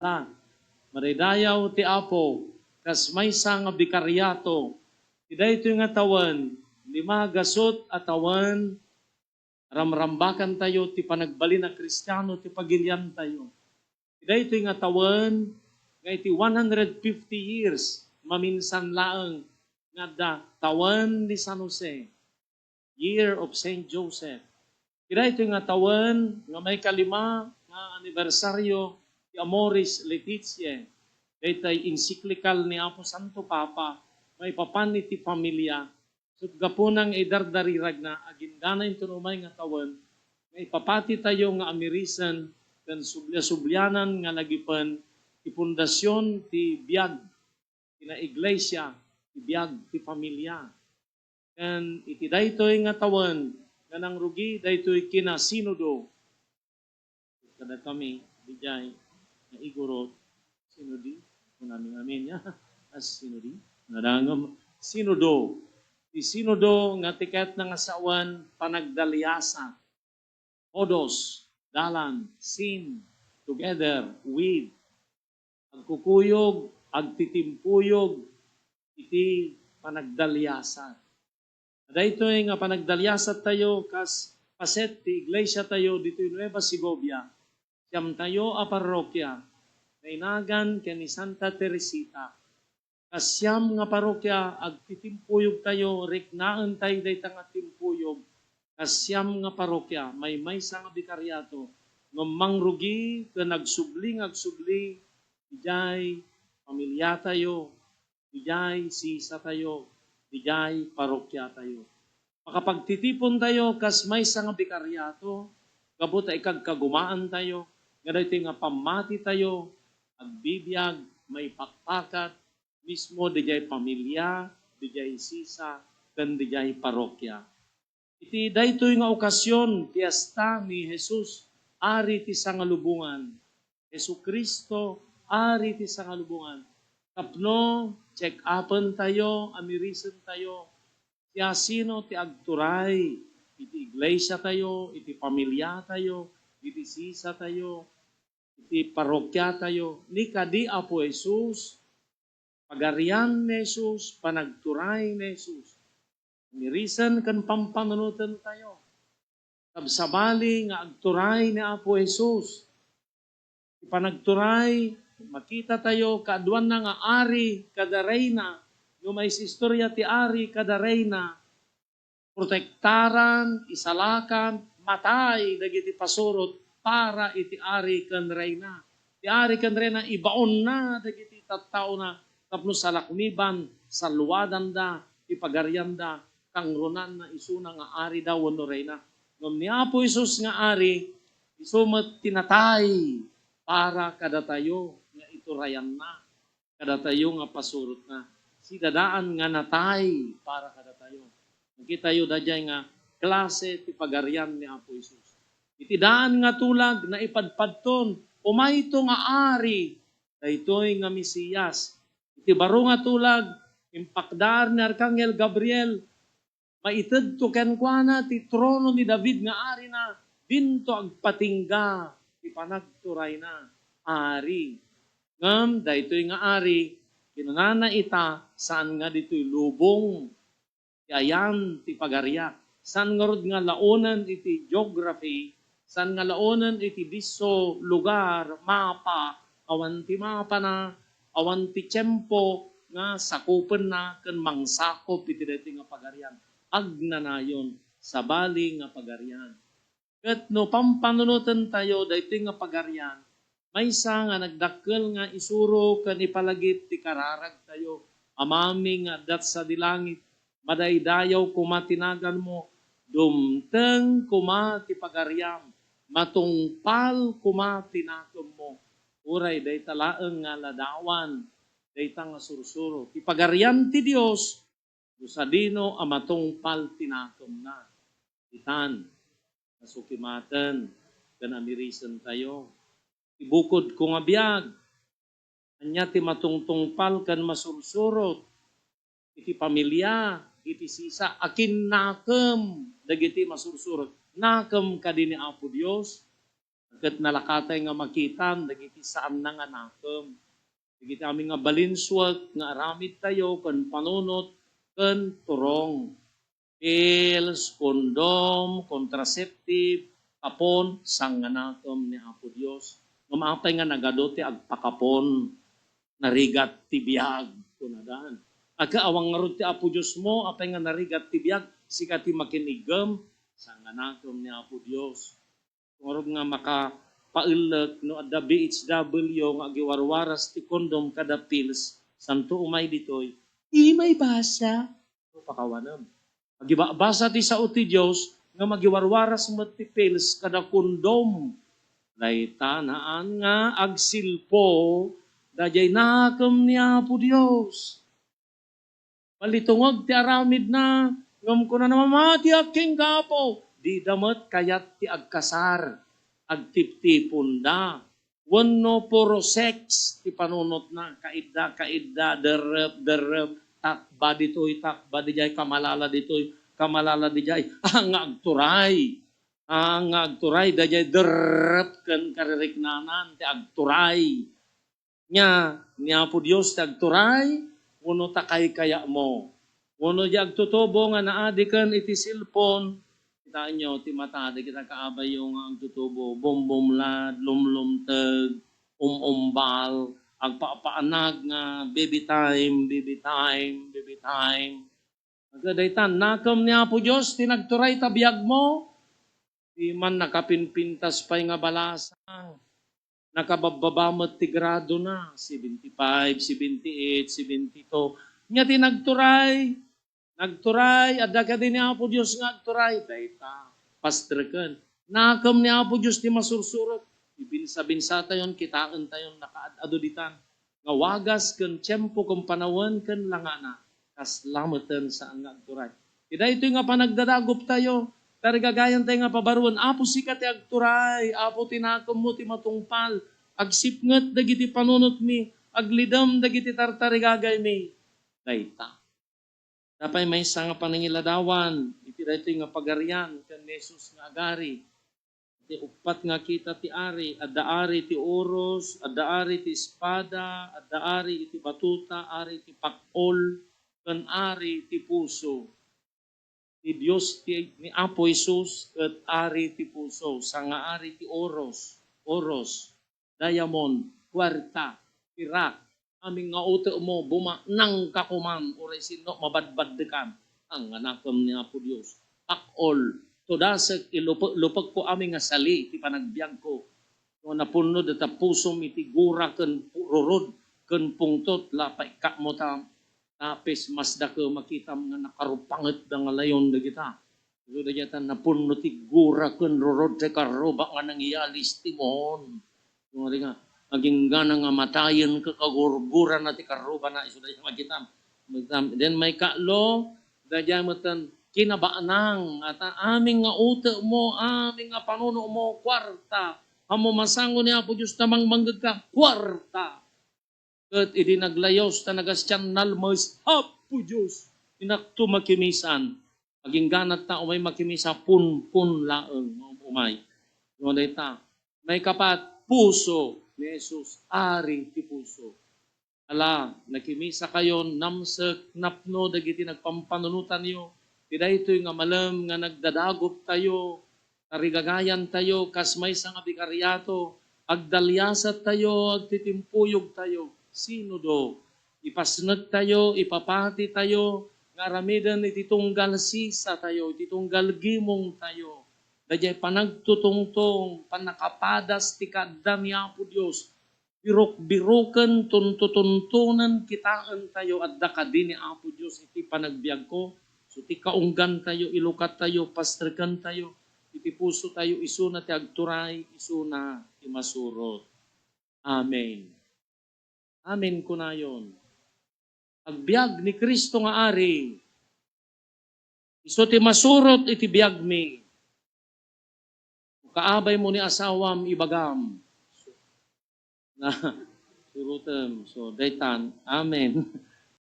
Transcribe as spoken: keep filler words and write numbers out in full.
Madaydayaw ti Apo kas maysa nga bikariato. Ti daytoy nga tawen, lima gasut a tawen, ramrambakantayo ti panagbalin a Kristiano ti pagiliantayo. Ti daytoy nga tawen nga iti one hundred fifty years, maminsan laeng nga adda tawen ni San Jose, Year of Saint Joseph. Ti daytoy nga tawen nga maikalima nga anibersaryo ti Amoris Laetitia, daytay encyclical ni Apo Santo Papa maipapan iti familia, ket gapuna nga idardariragna, agingga inton umay nga tawen nga ipapatitayo nga amirisen ken subliasublianan nga nagipen ti pundasion ti biag ti iglesia, ti biag ti familia. Ken iti daytoy nga tawen nga nangrugi daytoy kina sinodo, kadakami, dijay, nga igurot, sinodi, kunami amin, ya, as sinodi, nadangam, sinodo. Ti sinodo nga ti ket nga sawen panagdaliasa. Hodos, dalan, sin, together, with. Agkukuyog, agtitimpuyog iti panagdaliasat. Daytoy nga panagdaliasattayo kas paset ti iglesiatayo ditoy Nueva Segovia, siamtayo a parrokia, nainagan ken ni Santa Teresita. Kas siam nga parrokia, agtitimpuyogtayo, riknaentayo dayta nga timpuyog. Kas siam nga parrokia, maymaysa nga bikariato, ngem mangrugi ken agsubli nga agsubli, idiay familiatayo, idiay sisatayo, idiay parrokiatayo. Makapagtitipontayo kas maysa nga bikariato, gapu ta ikagkagumaantayo nga daytoy nga pammatitayo, agbibiag, maipakpakat, mismo didiay familia, didiay sisa, ken didiay parrokia. Iti daytoy nga okasion, fiesta ni Jesus, Ari ti Sangalubongan. Jesu-Cristo, Ari ti Sangalubongan. Tapno check-upentayo, amirisentayo, siasino ti agturay iti iglesiatayo, iti familiatayo, iti sisatayo, iti parrokiatayo, ni kadi Apo Jesus, Pagarian ni Jesus, panagturay ni Jesus. Amirisen ken pampanunotentayo. Sabsabali nga agturay ni Apo Jesus. Ti panagturay, makitatayo, kaaduanna nga ari kada reyna, no maisistorya ti ari kada reyna, protektaran, isalakan, matay dagiti pasurot para iti ari ken reyna. Ti ari ken reyna, ibaonna dagiti tattaona tapno salakniban, saluadanda ti pagarianda, kangrunanna isuna nga arida wenno reyna. Ngem ni Apo Jesus nga ari, isu met ti natay para kadatayo nga iturayanna kadatayo nga pasurotna. Sidadaan nga natay para kadatayo. Makitayo daydiay nga klase ti pagarian ni Apo Jesus. Iti daan nga tulag, naipadpadton, umayto nga ari, daytoy nga Mesias. Iti baro nga tulag, impakdaan ni Arkanghel Gabriel, maitedto kenkuana ti trono ni David nga arina, dinto agpatingga ti panagturayna, ari. Ngem daytoy nga ari, kinunana ita, saan nga ditoy lubong ti ayan ti pagariak. Saan ngarud nga laonen iti geography, saan nga laonen iti disso, lugar, mapa, awan ti mapana, awan ti tiempo nga sakupenna ken mangsakop iti daytoy nga pagarian. Agnanayon, sabali nga pagarian. Ket no pampanunotentayo daytoy nga pagarian, maysa nga nagdakkel nga isuro ken ipalagip ti kararagtayo. Amami nga adda sadi langit, madaydayaw koma ti naganmo, dumteng koma ti pagariam, matungpal koma ti nakemmo. Uray dayta laeng nga ladawan, dayta nga sursuro. Ti pagarian ti Dios, no sadino a matungpal ti nakemna. Itan, nasukimaten, ken amirisentayo. Ti bukodko nga biag, ania ti matungtungpal ken masursurot iti familia, iti sisa, akin nakem dagiti masursurot? Nakem kadi ni Apo Dios? Ket nalakatay nga makitan dagiti saanna nga nakem. Dagiti amin nga balinsuek nga aramidtayo ken panunot ken turong. Pills, condom, contraceptive, kapon, sanganakem ni Apo Dios. Ngem apay nga nagadu ti agpakapon? Narigat ti biag, kunadan. Agka awan ngarud ti Apo Dios mo, apay nga narigat ti biag? Sika ti makiniggem, sanganakem ni Apo Dios. Ngarud nga makapaellek no adda B H W nga agiwarwaras ti condom kada pills, santo umay ditoy, imay basa. No pakawanem. Agibabasa ti sao ti Dios nga magiwarwaras met ti pills kada condom. Dayta naan nga agsilpo daydiay nakem ni Apo Dios. Balitungag ti aramidna, ngem kunana, "Mamatiak kenka, Apo." Dida met kayat ti agkasar, agtiptiponda. Wenno puro sex ti panunotna, kaidda, kaidda, derrep, derrep, takba ditoy, takba didiay, kamalala ditoy, kamalala didiay. Ah, nga agturay. Ah, nga agturay, daydiay derrep ken kaririknanan ti agturay. Nia, ni Apo Dios ti agturay, wenno ta kaykayatmo? Wenno di agtutubo nga naadiken iti cellphone? Kitaenyo ti mata dagiti kaabayyo nga agtutubo, bumbumlad, lumlumteg, um-umbal, agpapaanag nga baby time, baby time, baby time. Agdaytan, nakem ni Apo Dios ti nagturay ta biagmo, di man nakapinpintas pay nga balasang. Nakababbaba met ti gradona, seventy-five, seventy-eight, seventy-two. Nia ti nagturay, nagturay, adda kadi ni Apo Dios nga agturay, dayta, pastreken. Nakem ni Apo Dios ti masursurot, ibinsa-binsatayon, kitaentayon, nakaad-adu ditan. Nga wagas ken tiempo ken panawen ken langana, kasla meten saan nga agturay. Ti daytoy nga panagdadagoptayo, tarigagayantayo nga pabaruen, Apo, sika ti agturay, Apo, ti nakemmo ti matungpal, agsipnget dagiti panunotmi, aglidem dagiti tartarigagaymi. Dayta. Apay maysa nga panangiladawan iti daytoy nga pagarian ken ni Jesus nga agari. Ti uppat nga kita ti ari, adda ari ti oros, adda ari ti espada, adda ari iti batuta, ari ti pak-ol, ken ari ti puso. Ti Dios ti, ni Apo Jesus ket ari ti puso, sanga ari ti oros, oros, diamond, kuarta, pirak, amin nga utekmo, bumaknangka koman, uray sinno mabadbaddekan. Ang anakem ni Apo Dios, pak-ol, tudasek, ilupek-lupekko amin nga sali ti panagbiagko. No napunno data pusom iti gura ken pu-, rurod ken pungtot, la paikkatmo ta, tapes masdake makitam nga nakarupangetda nga layon dagita. Isu dayta napunno ti gura ken rurod ti karruba nga nangiyalis ti muhon. Isu nga, aginggana nga matayen ka kagurgurana ti karrubana, isu dayta makitam. Makitam. Then maikatlo, daydiay metten kinabanang, ata amin nga utekmo, amin nga panunomo, kuarta. Ammo masango ni Apo Dios ta mangmanggegka, kuarta. Ket idi naglayos ta nagastian, nalmes, Apo Dios, inakto makimisan. Aginggana ta umay makimisa, punpon laeng nga um-, umay. No dayta, maikapat, puso ni Jesus, ari ti puso. Ala, nakimisakayon, namsek, napno dagiti nagpampanunotanyo. Ti daytoy nga malem nga nagdadagoptayo, tarigagayantayo kas maysa nga bikariato, agdaliasattayo, agtitimpuyogtayo, sinodo, ipasnektayo, ipapatitayo, nga aramiden iti tunggal sisatayo, iti tunggal gimongtayo. Daydiay panagtutungtong, pannakapadas ti kaadda ni Apo Dios, birukbiruken, tuntutuntonen, kitaentayo, adda kadi ni Apo Dios iti panagbiagko. So ti kaunggantayo, ilukatayo, pastrekentayo, iti pusotayo, isuna ti agturay, isuna ti masurot. Amen. Amen, kunayon. Agbiag ni Cristo nga Ari, isu ti masurot iti biagmi. Kaabaymo ni asawam, ibagam. Na, surotem. So, daytan. Amen.